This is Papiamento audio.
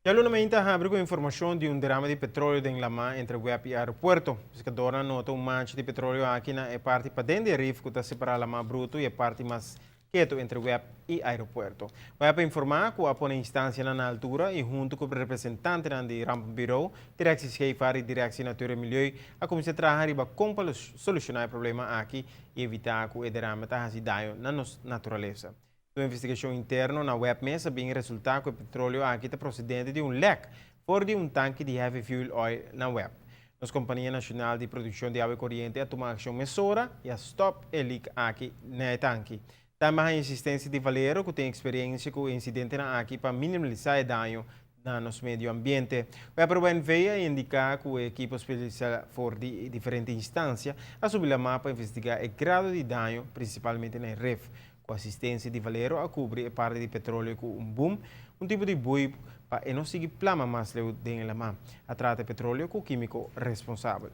Djaluna mainta a habri ku informashon di un derame di petróleo den lamá entre web i aeropuerto. Piskadornan a nota un mancha di petróleo aki na e parti paden di e rif ku ta separá lamá brutu i e parti mas ketu entre web i aeropuerto. Web a informá ku a pone instansianan na altura i huntu ku representantenan di Rampenbureau, Directie Scheepvaart i Directie Natuur en Milieu a kuminsá traha riba kon pa solushoná e problema aki i evitá ku e derame ta hasi daño na nos naturalesa. Un investigashon interno na web mes a bin resultá ku e petróleo aki ta prosedente di un lèk for di un tanki di heavy fuel oil na web. Nos kompania nashonal di produkshon di awa koriente a tuma akshon mesora i a stòp e leak aki na e tanki. Tambe a haña asistensia di Valero ku tin eksperensia ku e insidentenan aki pa minimalisá e daño na nos medio ambiente. Web NV a indiká ku e ekipo spesialisá for di diferente instansia a subi lamá pa investigá e grado di daño, prinsipalmente na e ref. Ku asistensia di Valero a kubri e parti di petróleo ku un boom, un tipo di bui pa e no sigui plama mas leu den e lamá. A trata e petróleo ku kímiko responsabel.